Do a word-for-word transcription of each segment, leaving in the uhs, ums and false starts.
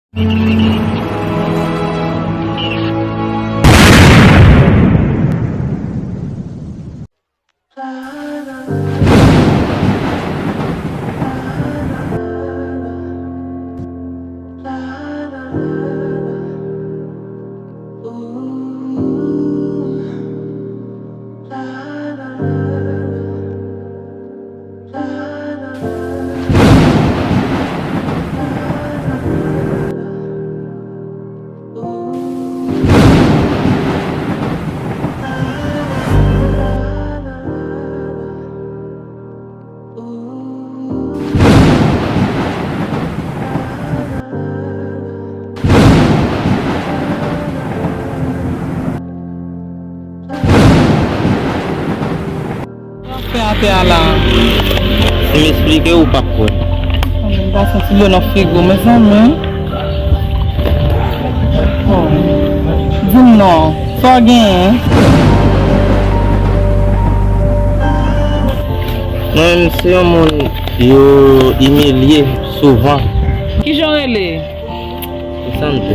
Sa w ap fè atè a la? Si m esplike w, ou p ap kwè. Mezanmi, m ta santi dlo nan figo, mezanmi. Oh. Di m non, sa w genyen? Mwen, m se yon moun yo imilye souvan. Kijan w rele? Santo.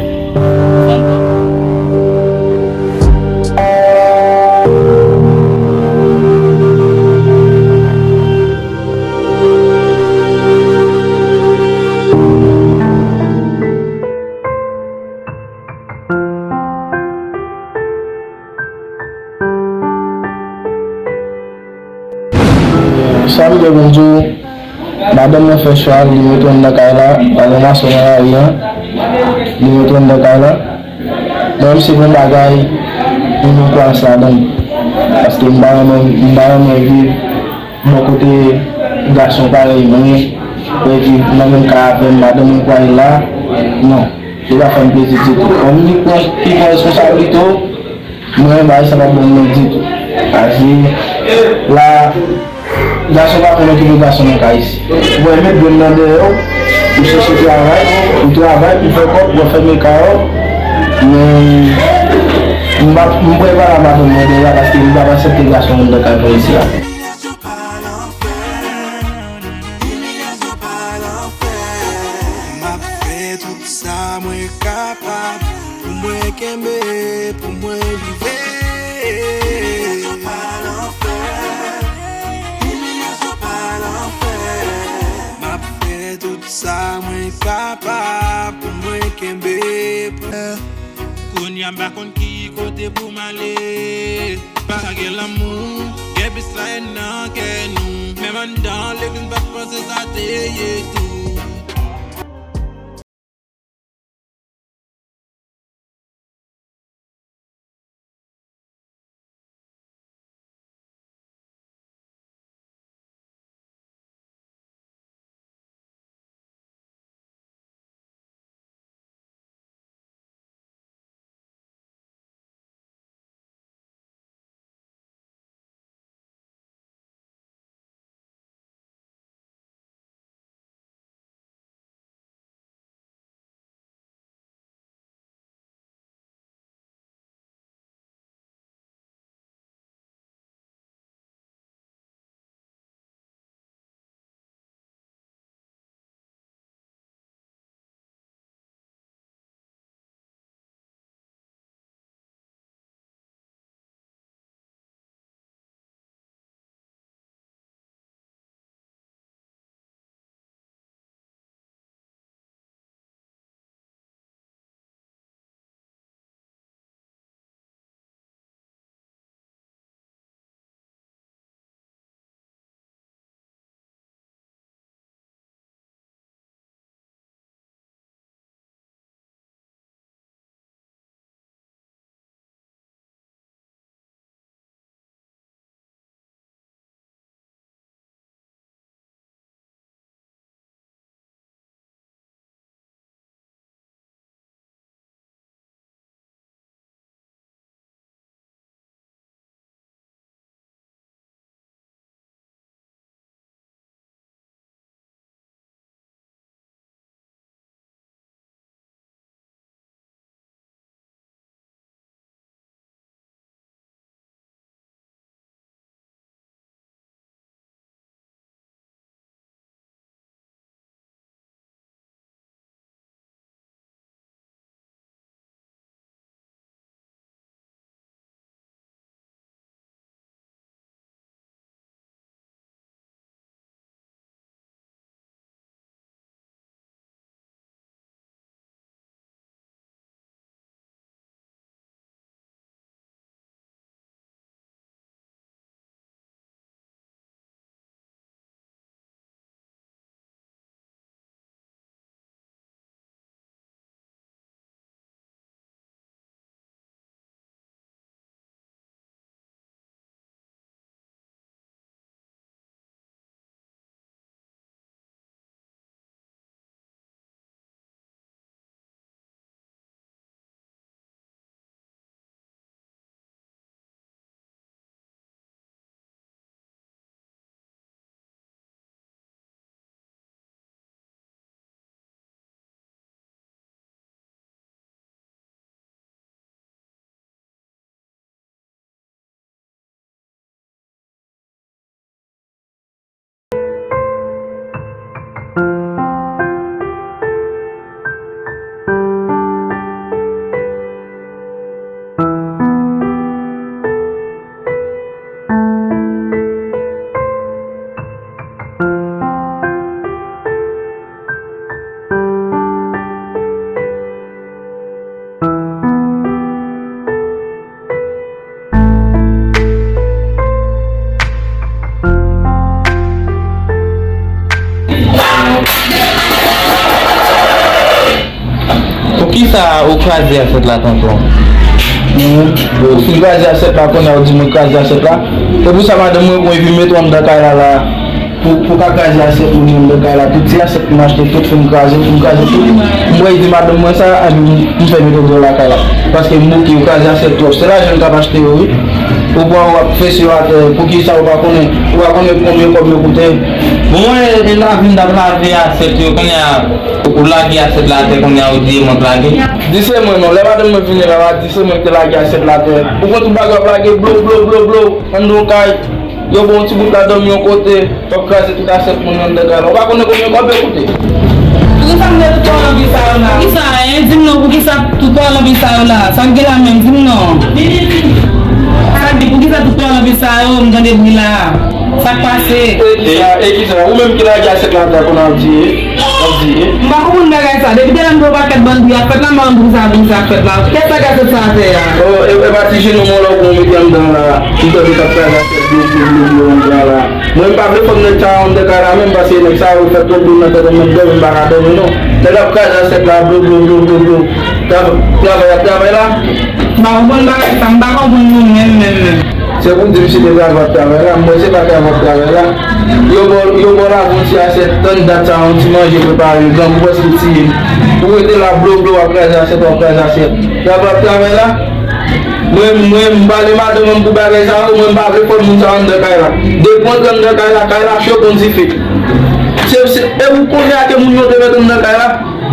Sa m te konn di w, madanm mwen fè chwa l, li mete w anndan kay la, pa gen mason nan lari a, li mete w anndan kay la. Mwen menm se pou yon bagay, m vin kwè ansanm ladan l. Paske m pa renmen, m pa renmen viv bò kote gason parèy mwen, pou viv nan menm kay avè m, madanm mwen kwè la, non. Li pa fè m plezi ditou. Kòm li pran, li pran responsablite w, mwen, bagay sa pa bon mwen ditou. Paske la, gason pa konn okipe gason nan kay isi. Bon, e met grenn nan dèyè w, ou chèche travay, ou travay, ou fè kòb, ou fèmen kay ou. Men, m pa, m prepare madanm mwen deja paske m p ap aksepte gason anndan kay mwen isi a. Ilyasyon pa lanfè, ilyasyon pa lanfè. M ap fè tout sa mwen kapab pou mwen kenbe, pou mwen rive. Ilyasyon pa lanfè, ilyasyon pa lanfè. M ap fè tout sa mwen kapab pou mwen kenbe, pou Kounye a m pa konn ki kote pou m ale. Pa gen lanmou, gen plis la haine nan kè nou. Menm anndan legliz m pa t panse sa te ye tou. Kisa ou kraze asyèt la, tonton? Ou fin kraze asyèt la, kounye a ou di mwen kraze asyèt la. Se pou sa madanm mwen pran epi mete w anndan kay la la. Pou, pou ka kraze asyèt moun yo anndan kay la. Tout ti asyèt m achte, tout fin kraze, fin kraze tout. M wè di madanm mwen sa, epi m, m fè mete w lakay la. Paske m bouke, ou kraze asyèt twòp. Se lajan l k ap achte yo, wi. Ou pran, w ap fese yo atè. Poukisa ou pa konnen, ou pa konnen konbyen kòb yo koute? Bon, mwen, e lavi m t ap lave asyèt yo, kounye a, ou lage asyèt la atè, kounye a, ou di e mwen k lage. Di se mwen non, lè madanm mwen vini la, l a di se mwen ki te lage asyèt la atè. Ou pran tout bagay w ap lage, blo, blo, blo, blo, anndan yon kay. Yo ba w yon ti bout la dòmi yon kote, w ap kraze tout asyèt moun yo anndan kay la. Ou pa konnen konbyen kòb yo koute? Poukisa m gen tout pawòl anpil sa yo la? Poukisa, en? Di m non, poukisa tout pawòl anpil sa yo la? Sa k gen la menm? Di m non. Sa k gen? Poukisa tout pawòl anpil sa yo? M tande bri la. Sa k pase? E kisa, e kisa? Ou menm ki lage asyèt la atè kounye a w ap di e, w ap di e. M pa konprann bagay sa. Depi talè m di w pakèt bann bri ap fèt la, m pa konn poukisa bri sa ap fèt la. Kiyès lage asyèt sa atè a? Oh, e, e pa ti jenou m w la ou mete anndan la. M tande k ap kraze asyèt blo, blo, blo, blo anndan la. Mwen m pa vle fè m nèg sa anndan kay la menm, paske nèg sa yo fè twòp bri nan tèt mwen, m dòmi, m pa ka dòmi non. Nèg ap kraze asyèt la, blo, blo, blo, blo, blo. Trav-, travay ap travay la. M pa konprann bagay sa, m pa konprann nou menm, menm, menm. Se pou di m si te travay ap travay la, m wè se pa travay ap travay la. Yo ba w, yo ba w lajan yon ti asyèt, tann dat sa, yon ti manje prepare, grangou prèske tiye m. Ou rete la, blo, blo, w ap kraze asyèt, w ap kraze asyèt. Travay ap travay la. Mwen, mwen, m pale madanm mwen pou bagay sa yo, mwen m pa vle fè moun sa anndan kay la. Depi w antre anndan kay la, kay la cho kon dife. Se, se, e ou konnen a ke moun yo te met anndan kay la?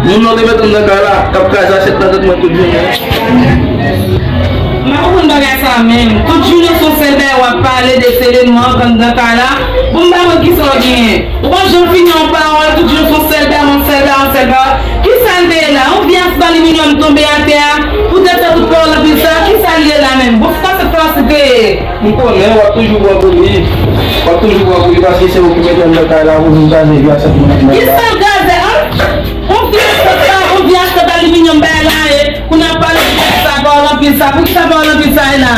Moun yo te met anndan kay la, k ap kraze asyèt nan tèt mwen tout jounen. M pa konprann bagay sa menm. Tout jounen se yon sèl bagay w ap pale de se eleman k anndan kay la. Bon, m pa konn kisa w genyen. Ou pa janm fini yon pawòl, tout jou se yon sèl bagay, yon sèl bagay, yon sèl bagay. Kisa l te ye la? Yon vye asyèt aliminyòm tonbe atè a. Poutèt sa tout pawòl anpil sa, kisa l ye la menm? Bon, se pa se fòs li te ye. M konnen w ap toujou pran pou li. W ap toujou pran pou li paske se ou ki mete anndan kay la pou vin kraze vye asyèt moun anndan la. Kisa l kraze, an? Yon vye asyèt la, yon vye asyèt aliminyòm bay la ye. Pou n ap pale de sa, pawòl anpil sa. Poukisa pawòl anpil sa ye la?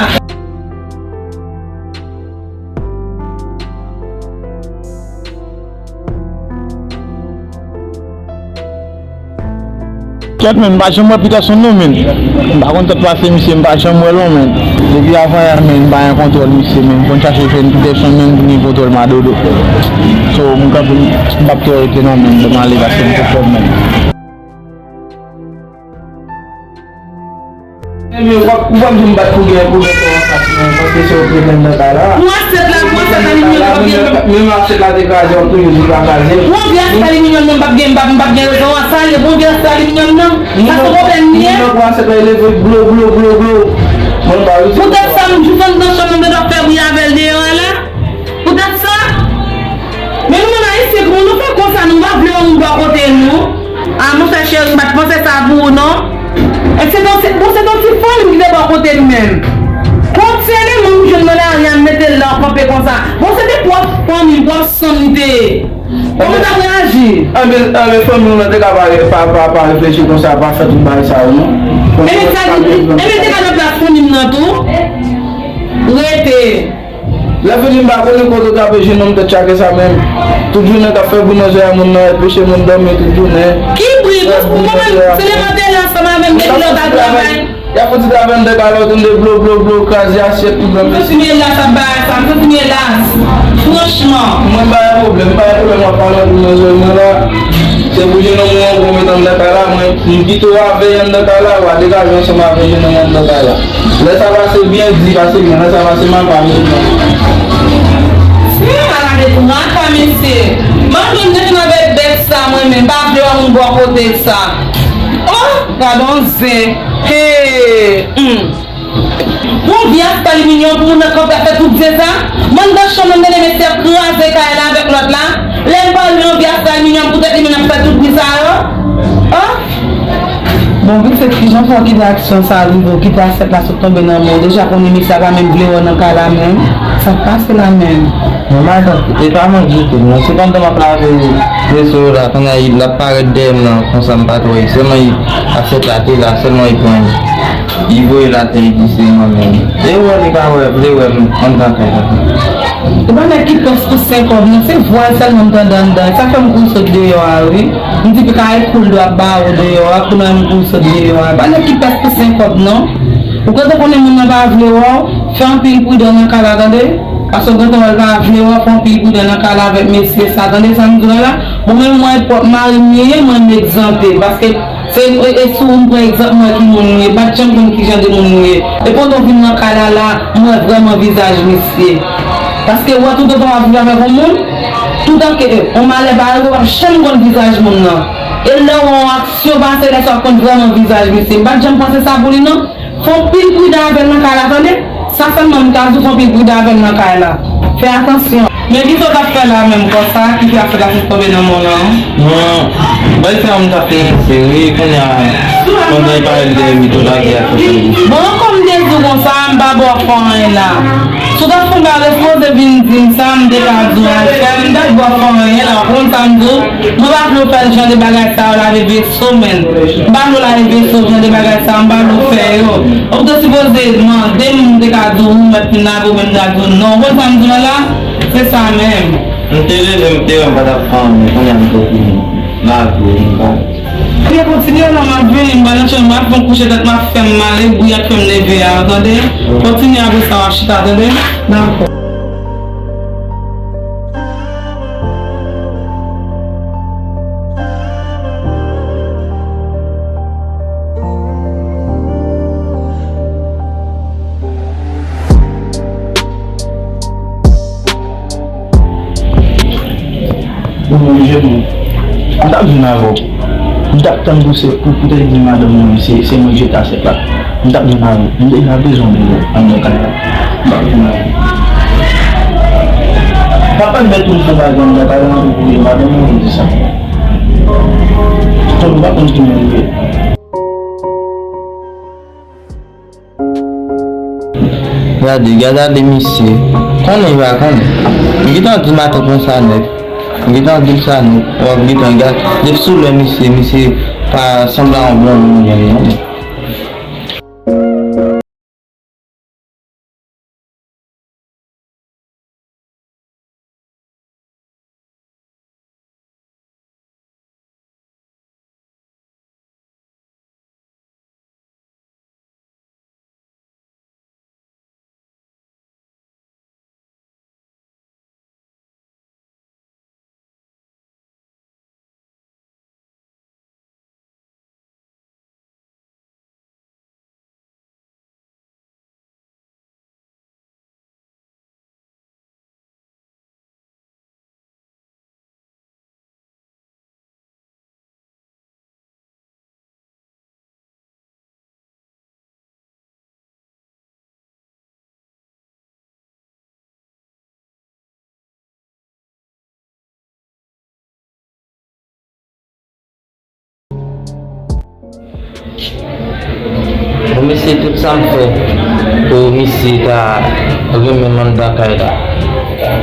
Kèt men, m pa janm wè Peterson non men. M pa konn tèt pase misye, m pa janm wè l non men. Depi avanyè men, m pa gen kontwòl misye men. M konn chache jwenn Peterson men pou gen kontwòl madodo. So, m kanpe, m p ap twò rete non men, m ale paske m konprann men. Ebyen, w ap, ou p ap janm bat pou gen, pou gen kò anfas mwen, paske se ou ki mete m nan kay la. Pou asyèt la, pou asyèt aliminyòm, m p ap gen. Menm asyèt la te kraze, w ap toujou di pa kraze. Pou yon vye asyèt aliminyòm nan, m p ap gen, m p ap, m p ap gen rezon an. Sa l ye, pou yon vye asyèt aliminyòm nan? Sa se pwoblèm li ye? Pou asyèt la, e leve blo, blo, blo, blo. Mwen pa itilize. Poutèt sa, m jis anndan chanm nan, m te dwe fè bri avè l deyò a la. Poutèt sa, men nou menm ayisyen, kòman nou fè konsa, nou pa vle wè moun bò kote nou? A, monchè cheri, m pa t panse sa pou ou, non. E se ton, se, bon, se ton ti fanmi ki te bò kote m menm. Kot se li, mwen, m jwenn nan lari a, m mete l la, w kanpe konsa. Bon, se te pwòp fanmi m, pwòp san m li te ye. Kòman w t ap reyaji? Anben, anben, fanmi w lan te ka pa, pa, pa, pa reflechi konsa, pa fè tout bagay sa yo, non. Ebyen, sa di, ebyen, te ka nan plas fanmi m nan tou. Rete. Lè fini m pa konnen kote w t ap jwenn nonm tèt chake sa menm. Tout jounen k ap fè bri nan zòrèy moun nan, anpeche moun dòmi tout jounen. Ki bri? Pou moman, se lè m te la ansanm avè m depi lè w t al travay. Y ap fouti travay anndan kay la, w tande blo, blo, blo, kraze asyèt, tout blan. M santi m elas ap bagay sa, m santi m elas. Franchman. Mwen m pa gen pwoblèm, m pa gen pwoblèm w ap pale anpil nan zòrèy mwen la. Se pou jennonm ou an ou met anndan kay la, mwen, m kite w avè l anndan kay la, w a degaje ansanm avè jennonm ou anndan kay la. Lè sa pase byen, di pase byen. Lè sa pase mal, pa mete non. Hmm, ala de traka, mesye. Mwen menm, depi nan bèt sa, mwen menm, pa vle wè moun bò kote l sa. Oh, gadon zen. Hey, hmm. Bon, vye asyèt aliminyòm pou moun nan kanpe ap fè tout zen sa. M anndan chanm nan, m tande mesye ap kraze kay la avèk lòt la. Lè m pale yon vye asyèt aliminyòm, poutèt li menm ap fè tout bri sa yo. Oh. Bon, pitit, kijan fè w kite aksyon sa a rive w, kite asyèt la sot tonbe nan men w? Deja konnen mesye a pa menm vle wè w nan kay la menm. Sa k pase la menm? Non, matant, e pa mank ditou, non. Se pandan m ap lave veso yo la, kounye a, l ap parèt dèyè m nan, konsa m pa t wè l. Sèlman, asyèt la te la, sèlman, li pran l. Li voye l atè, li di se mwen menm. E wè, li pa wè, vle wè m anndan kay la. E pa nèg ki pès pou sen kòb non, se vwal sèlman m tande anndan. Sa fè m kouri sot deyò a, wi. M di pika e koul dwa ba ou deyò a, kounye a m kouri sot deyò a. E pa nèg ki pès pou sen kòb non. Ou gentan konnen moun nan pa vle wè w, fè anpil pridan nan kay la, tande. Paske w gentan wè l pa vle wè w, fè anpil pridan nan kay la avèk mesye sa, tande sa m di w la. Bon, menm mwen, pwòp mari m li ye, mwen m egzante. Paske se, e, e si w pran egzanp mwen ki moun m ye, m pa t janm konn ki jan de moun m ye. E pandan w vin nan kay la, la, m wè vrèman vizaj misye. Paske w wè toutotan w ap viv avèk yon moun, toutan ke, e, yon malè pa rive, w ap janm konn vizaj moun nan. E lè w wè yon aksyon pase, lè sa w ap konn vrèman vizaj misye. M pa t janm panse sa pou li non. Fè anpil pridan avè l nan kay la, tande. Sa sèlman m ka di w, fè anpil pridan avè l nan kay la. Fè atansyon. Men kisa w t ap fè la menm konsa ki fè afè la sot tonbe nan men w lan? Bon, bay sa m t ap fè sere, kounye a, pandan e parèt dèyè m, li tou lage a sou sèl. Bon, kòm m te di w konsa, m pa ba w fè anyen la. Si w ta fè yon bagay, w sipoze vin di m sa, m te ka di w al fè l, m t ap ba w fè anyen la, w konprann sa m di w? Mwen pa vle w fè jan de bagay sa yo, lave veso, men. M pa vle w lave veso, jan de bagay sa yo, m pa vle w fè yo. Ou te sipoze mande m, m te ka di w, ou mèt fin lave, ou menm m ta di w non. Ou konn sa m di w la? Se sa menm. M te leve, m te wè m pa t ap fè anyen, kounye a m te fini lave, m pa. Ebyen, kontinye la, m ap vini, m pral nan chanm, m ap fè yon kouche tèt, m ap fè m male, bri a k fè m leve a, tande? Kontinye apre sa, w ap chita, tande? Dakò. Ou oblije pou m t ap vin avè w. M t ap tann pou se, pou, pou te di madanm mwen se, se mwen ki jete asyèt la. M t ap vin avè w. M te ka bezwen w anndan kay la. M t ap vin avè w. Papa m mèt tou fè bagay anndan kay la, pou di madanm mwen di sa. Tankou pa konn ki moun li ye. Gade, gade, gade misye. Konnen li pa konnen. M gentan di matant mwen sa nèt. M gentan di l sa nèt. W ap gentan gade. Depi sou lè misye, misye pa sanble a yon bon moun menm non. Bon, mesye, tout sa m fè pou misye ta renmen m anndan kay la.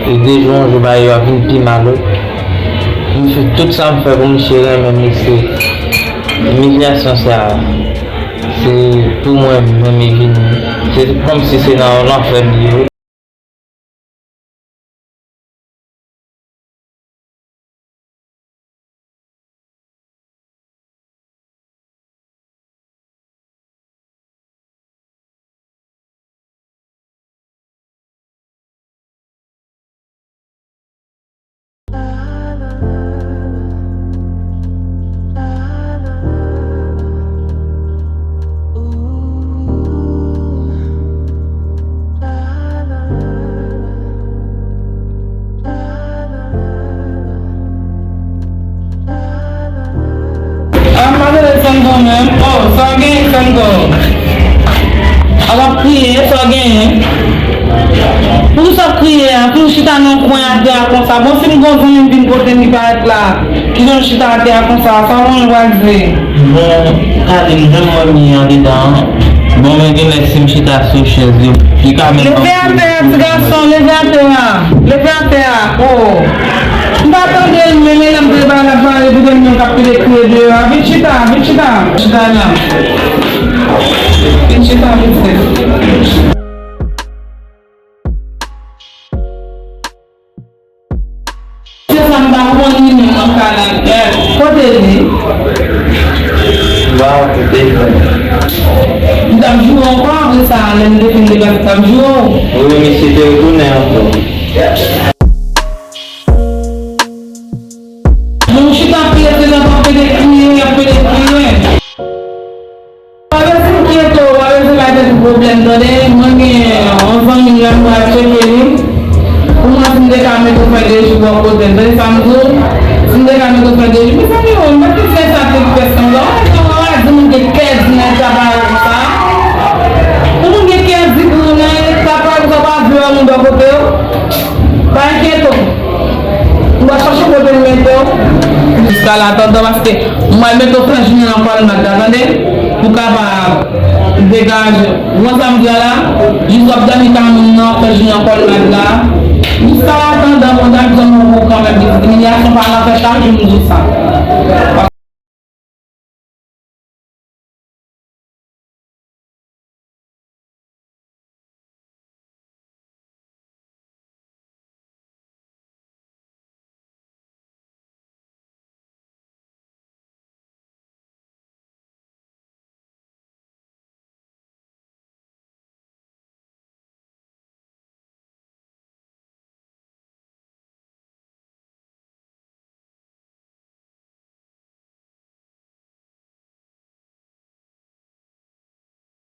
E de jou an jou, bagay yo ap vin pi mal, wi. M fè tout sa m fè pou misye renmen m, mesye. Imilyasyon sa a, se pou mwen menm li vini. Se kòmsi se nan yon lanfè m ye, wi. Ah, m pa tande Sandro menm. Oh, sa w genyen, Sandro? A w ap kriye, sa w genyen? Poukisa w ap kriye a? Pou w chita nan kwen atè a konsa. Bon, si m gon zanmi m vin kote m, li parèt la. Kijan w chita atè a konsa? Sa w konn w pral di? Bon, gade, m jwenn mwen mi andedan an. Bon, men gen lè si m chita sou chèz yo, li ka menm... Leve atè a, ti gason, leve atè a. Leve atè a. Oh. M pa tande l menm, e lè m te bay l ap pale, pou gen moun k ap pile kriye deyò a. Vin chita, vin chita. Chita la. Vin chita, vin chita. Kote li? Ba, kote li? M t ap joure ankò apre sa, lè m te fin deplase, m t ap joure. Wi, misye te retounen ankò. Moun chita ap pede prezante, ap pede kriye, ap pede kriye. Pa bezwen enkyete w, pa bezwen bay tèt ou pwoblèm, tande. Mwen gen yon zanmi m la, m pral tcheke li. Pou mwen, si m te ka mete w fè de jou bò kote m, tande sa m di w? Si m te ka mete w fè de jou, mezanmi, o, m pa t fin fè sa tout pèsonn. Ou wè, ou wè, di moun gen kè di nan eta parèy konsa. Pou moun gen kè di pou moun nan eta parèy konsa, pa vle wè moun bò kote w. Pa enkyete w. M pral chache kote m mete w. Jiska la, atandan, paske m pral mete w fè jounen nan kòlmad la, tande? Pou kapab degaje w. Ou konn sa m di w la? Jis w ap dòmi kay moun nan, fè jounen nan kòlmad la. Jiska la, atandan, Bondye ap janm ou kanmenm, pitit. Imilyasyon pa nan fè chak jou, m di w sa.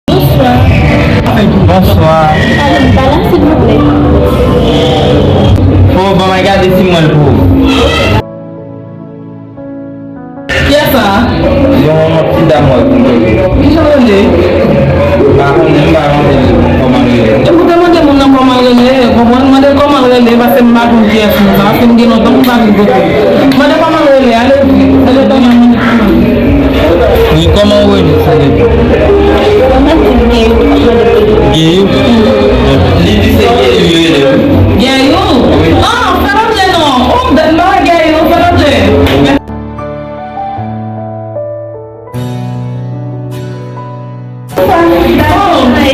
Bonswa. Bonswa. Pale m, pale m, silvouplè. Fò w ban m gade si mwen l pou ou. Kiyès sa? Yon ti dam wè pou mwen. Kijan l rele? M pa konnen, m pa konnen kòman l rele. Epi w te mande moun nan kòman l rele, konprann? Mande l kòman l rele, paske m pa konn kiyès moun sa, paske m gen lontan m pa vin kote l. Mande kòman l rele, ale vit. Mande kòman l rele. Wi, kòman w rele, sa vle di? Mwen di Geyou. Geyou? Li di se Geyou yo rele, wi. Geyou? Wi. Ah, fè l antre non. Oh, m pa wè Geyou, fè l antre. Oh,